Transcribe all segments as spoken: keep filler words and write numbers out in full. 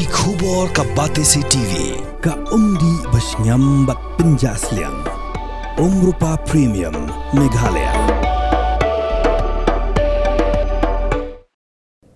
Ki khubor ka Batesi T V, ka umdih ba shngiam bad pynjah sliang. Umrupa Premium, Meghalaya.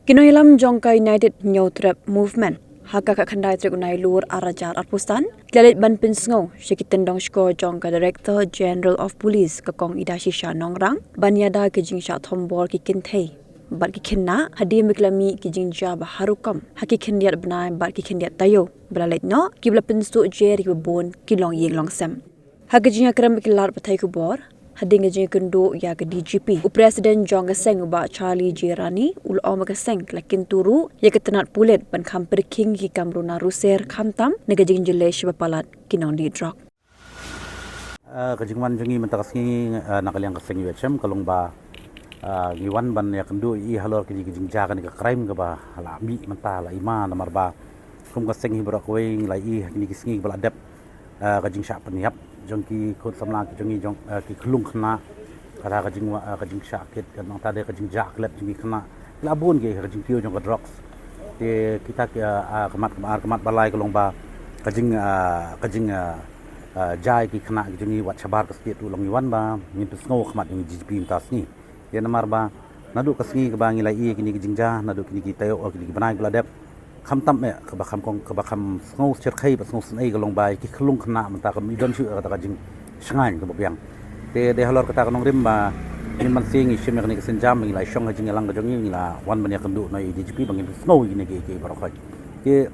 Ki nongïalam jong ka United Hynñiewtrep Movement ha ka khatkhyndai tarik u Nailur arhajar arphew san ki la leit ban pynsngew sha ki tyndong shkor jong ka Director General of Police, ka Kong Idashisha Nongrang, ban ïada ki jingshah thombor ki kynthei bad ki khynnah hadien ba ki la mih ki jingjia ba har rukom ha ki khyndiat bnai bad ki khyndiat taïew ba la leit noh, kiba la pynsuk jer ïa kiba bun ki longïing longsem. Ha ka jingïakren bad ki lad pathai khubor hadien ka jingïakynduh ïa ka D G P, u President jong ka seng, u Bah Charlie J Rani, u la ong ba ka seng ka la kyntu ruh ïa ka tnat pulit ban kham pyrkhing ïa ki kam runa ruser, khamtam na ka jingjyllei shibun palat ki nongdih drok. Ah, ka jingwan jong ngi mynta ka sngi, ah, na ka liang ka seng U H M ka long ba, ah, ngi wan ban ïakynduh ïa i halor kine ki jingjia, kane ka crime kaba la mih mynta, la i ma, namar ba kum ka seng hi baroh kawei ngi la i ha kine ki sngi ba la dep, ah, ka jingshah pynïap jong ki khun samla ki jong ngi, jong, ah, ki khyllung khynnah, kata ka jingwa-, ah, ka jingshah kit, nangta de ka jingjia klet jong ki khynnah, la bun ki ha ka jingkiew jong ka drugs. Te kita ki, ah, ah, ka mat kaba ar, ka mat ba lai ka long ba ka jing, ah, ka jing, ah, ah, jia ïa ki khynnah ki jong ngi wat shabar ka state ruh, long ngi wan ba ngin pynsngew ha khmat jong i D G P mynta sngi. Ïa namar ba naduh ka sngi kaba ngi la i kine ki jingjia, naduh kine ki taïew, oh, kine ki bnai ba la dep, khamtam eh kaba kham kong, kaba kham sngew shyrkhei bad sngew sngewsynei ka long ba ïa ki khyllung khynnah mynta kam i don shuh kata ka jingshngaiñ kaba biang. Te dei halor kata ka nongrim ba ngin mynta sngi ngi shim ïa kane ka sienjam, ngi la shong ha jingïalang ka jong ngi, ngi la wan ban ïakynduh noh ïa i D G P ba ngin pynsngew ïa kine ki, ki baroh khoit. Te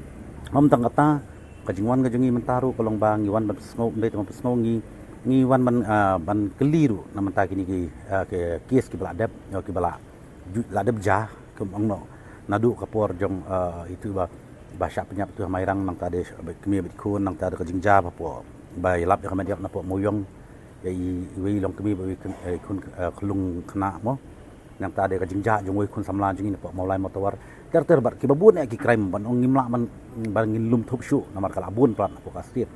ym tang kata, ka jingwan ka jong ngi mynta ruh ka long ba ngi wan ban pynsngew, ym dei tang ban pynsngew, ngi, ngi wan ban, ah, ban kylli ruh na mynta kine ki, ah, ki kes kiba la dep, ïa kiba la ju-, la dep jia, kum ong noh, naduh ka por jong, ah, itu ba, ba shah pynïap itu ha Mairang, nangta de ba kmie bad khun, nangta de ka jingjia ba hapoh, ba ïalap ïa ka met ïap napoh Mawïong ïa i, iwei i longkmie bad iwei i khun, eh, khun, eh, khyllung khynnah mo. Nangta de ka jingjia jong uwei u khun samla jong ngi napoh Mawlai Mawtawar. Ter ter bad kiba bun eh ki crime ban ong ngim lah ban, ban ngin lum thup shuh namar ka la bun palat napoh ka state.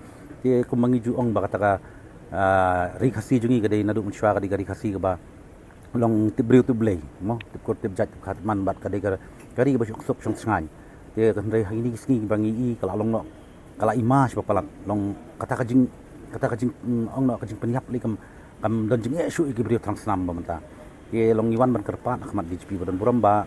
Te kumba ngi ju ong ba kata ka, ah, ri Khasi jong ngi ka dei naduh mynshuwa ka dei ka ri Khasi kaba long tip briew tip Blei mo, tip kur tip jait tip kha tip man, bad ka dei ka, ka ri kaba shong suk shong shngaiñ. Te hynrei ha kine ki sngi kiba ngi i ka la long noh, ka la i ma shibun palat, long kata ka jing, kata ka jing, mm, ong noh ka jingpynïap lei kam, kam don jingeh shuh ïa ki briew thrang snam ba mynta. Te long ngi wan ban kyrpad ha khmat D G P ba don burom ba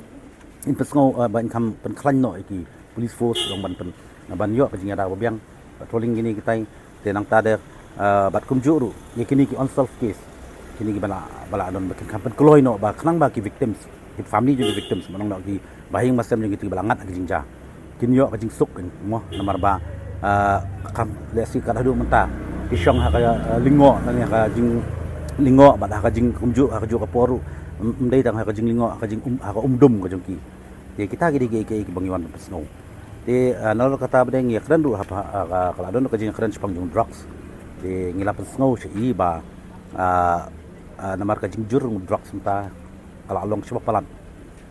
in pynsngew, eh, ba in kham pynkhlaiñ noh ïa ki police force, long ban pyn, ban ïoh ka jingïada ba biang, patrolling kine kitai. Te nangta de, eh, bad kumjuh ruh ïa kine ki unsolved case, kine kiba la, ba la don ba kin kham pynkloi noh ba khnang ba ki victims, ki family jong ki victims, ba long noh ki bahaïing bahasem jong kito kiba la ngat ha ki jingjia, kin ïoh ka jingsuk mo, namar ba, ah, kam lehse kat haduh mynta ki shong ha ka, ah, lyngngoh, lane ha ka jinglyngngoh, bad ha ka jing, kumjuh ha kajuh ka por ruh, ym, ym dei tang ha ka jinglyngngoh, ha ka jing, um, ha ka umdum ka jong ki. Te kita ki dei ki, ki, kiba ngi wan pynsngew. Te, ah, nalor kata ba dei ngi ïakren ruh ha, ha, ha, ka la don ka jingïakren shaphang jong drugs. Te ngi la pynsngew sha i ba, ah, ah, namar ka jingjur drugs mynta ka la long shibun palat.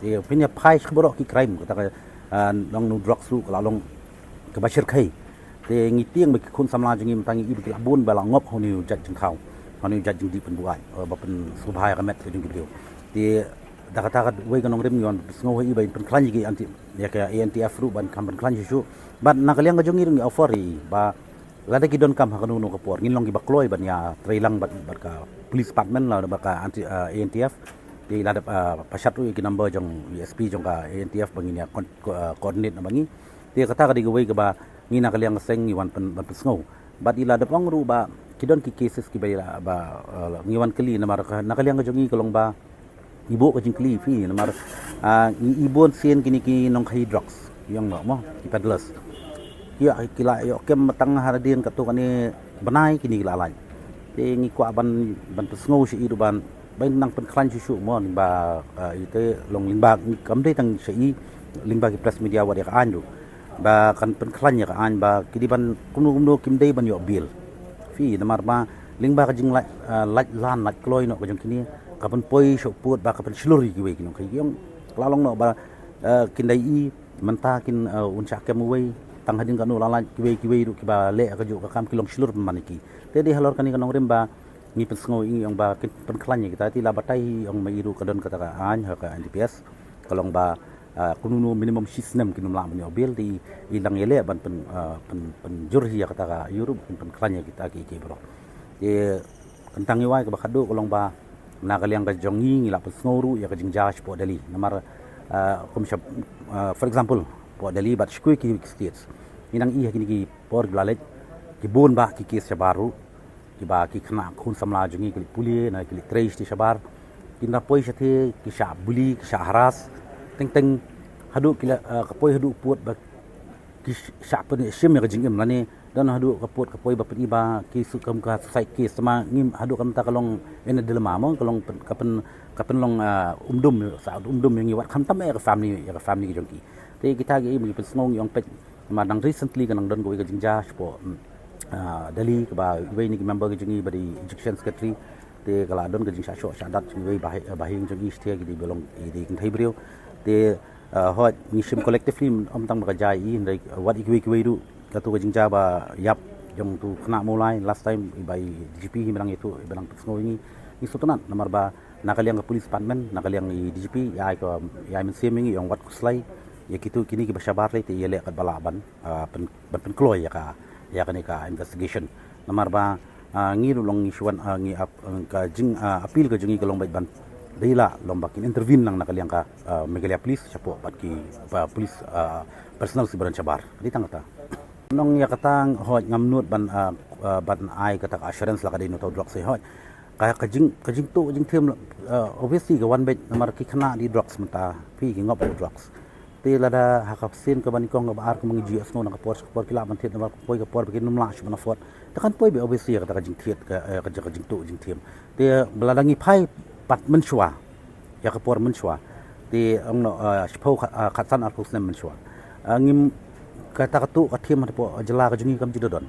Te pynïap phai sha baroh ki crime, kata ka, ah, long nu drugs ruh ka la long kaba shyrkhei. Te ngi tieng ba ki khun samla jong ngi mynta ngi i ba ki la bun ba la ngop ha une u jait jingthaw, ha une u jait jingdih pynbuaid, eh, ba pynsngewbha ïa ka met ka jong ki briew. Te da kata kawei ka nongrim ngi wan pynsngew ha i ba in pynkhlaiñ ïa ki anti, ïa ka A N T F ruh ban kham pynkhlaiñ shuh shuh. Bad na ka liang ka jong ngi ruh ngi offer ïa i ba lada ki donkam ha kano kano ka por, ngin long kiba kloi ban ïatreilang bad, bad ka police department lane bad ka anti, ah, A N T F. Te i la dep, ah, pashat ruh ïa ki number jong i S P jong ka A N T F ba ngin ïa con-, co-, ah, coordinate na bad ngi. Te kata ka dei kawei kaba ngi na ka liang ka seng ngi wan pyn, ban pynsngew. Bad i la dep ong ruh ba ki don ki cases kiba i la ba, eh, ngi wan kylli namar ka, na ka liang ka jong ngi ka long ba ngi buh ka jingkylli phi namar, ah, ngi i bun sien kine ki nongkhaïi drugs, ïong noh mo, ki peddlers. Ki ïa, ki la ïoh kem tang ha ri dien katto katne bnai kine ki la lait. Te ngi kwah ban, ban pynsngew sha i ruh ban, ban nang pynkhlaiñ shuh shuh mo, lyngba, eh, ite long lyngba, kam dei tang sha i, lyngba ki press media wat ïa ka aiñ ruh. Ba kan pynkhlaiñ ïa ka aiñ ba ki dei ban kumno kumno kim dei ban ïoh bail. Phi, namar ba lyngba ka jinglait, eh, lait lan lait kloi noh ka jong kine, ka pynpoi sha u pud ba ka pynshlur ïa kiwei ki nongkhaïi, ki ong ka la long noh ba, eh, kin dei i mynta kin, eh, un shah kem uwei, tang hadien kano la lait, kiwei kiwei ruh kiba leh kajuh ka kam ki long shlur pynban ïa ki. Te dei halor kane ka nongrim ba ngi pynsngew ïa i ong ba kin pynkhlaiñ ïa kita, te i la batai hi ong ma i ruh ka don kata ka aiñ ha ka N D P S ka long ba, kumno minimum shi snem kin ym lah ban ïoh bail, te i dang ïaleh ban pyn, pyn, pynjur hi ïa kata ka Europe, pyn, pynkhlaiñ ïa kita ki, ki briew. Te ka tang ïa wai kaba khatduh ka long ba na ka liang ka jong ngi ngi la pynsngew ruh ïa ka jingjia shapoh Delhi. Namar kum sha, for example, shapoh Delhi bad sha kiwei ki states, ngi nang ïohi ha kine ki por ki ba la leit, ki bun bah ki case shabar ruh, kiba ki khynnah khun samla jong ngi ki leit pule, na ki leit trei shatei shabar, ki na poi shatei ki shah bully, ki shah harass, teng teng haduh ki la, ka poi haduh pud ba ki shah pynshim ïa ka jingim lane don haduh ka pud ka poi ba pyn-i ba ki shu kam ka suicide case. Tangba ngim, haduh ka mynta ka long in a dilemma mo, ka long pyn, ka pyn, ka pynlong umdum, sa umdum ïa ngi wat khamtam ïa ka family, ïa ka family ka jong ki. Te kita ki, i ngi pynsngew ngi ong peit, namar dang recently ka nang don kawei ka jingjia shapoh Delhi kaba iwei na ki member ka jong ngi ba dei execution secretary, te ka la don ka jingshah shoh shah dat jong iwei ba, ba ïing jong i shatei, ki dei ba long, i dei kynthei briew. Te hooid ngi shim collectively, ym tang ba ka jia i, hynrei wat i kiwei kiwei ruh, kato ka jingjia ba ïap jong utu u khynnah Mawlai last time, i ba i DGP hi mynta ïathuh, i ba nang pynsngew ïa ngi, ngi sngewtynnat namar ba na ka liang ka police department, na ka liang i DGP i ai ka, i ai mynsiem ïa ngi, i ong wat khuslai ïa kito kine kiba shabar lei, te ïaleh katba lah ban pyn, ban pynkloi ïa ka, ïa kane ka investigation. Namar ba ngi ruh long ngi shu wan, ngi ap, ka jing, appeal ka jong ngi ka long beit ban dei lah long ba kin intervene lang na ka liang ka Meghalaya Police shapoh bad ki, ba police personnel kiba don shabar. Dei tang kata. Nong ïa kata hooid ngam nud ban, ban ai kata ka assurance la ka dei na uto u drugs, hooid. Ka, ka jing, ka jingtuh jingthiem, obviously ka wan beit namar ki khynnah dei drugs mynta, phi, ki ngop drugs. Te lada ha ka sien kaba nyngkong kaba ar kaba ngi ju ïohsngew na ka por sha ka por ki lah ban thied namar ka poi ka por ba kin ym lah shuh ban afford, te kan poi beit obviously ïa kata ka jingthied, ka, ka jingtuh jingthiem. Te ba lada ngi phai pat mynshuwa ïa ka por mynshuwa, te ong noh shiphew, khatsan arphew snem mynshuwa, ngim, kata ka tuh ka thiem hapoh jylla ka jong ngi kam ju da don.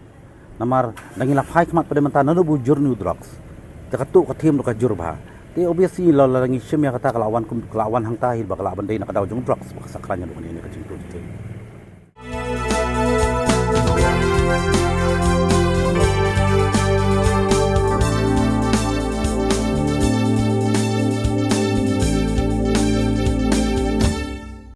Namar da ngi la phai khmat pat de mynta naduh ba u jur une u drugs, te ka tuh ka thiem ruh ka jur bha. Te obviously lada ngi shim ïa kata ka la wan kum, ka la wan hangta hi ba ka la ban dei na ka daw jong u drugs ba ka sa khlaiñ haduh kane ka jingtuh jingthiem.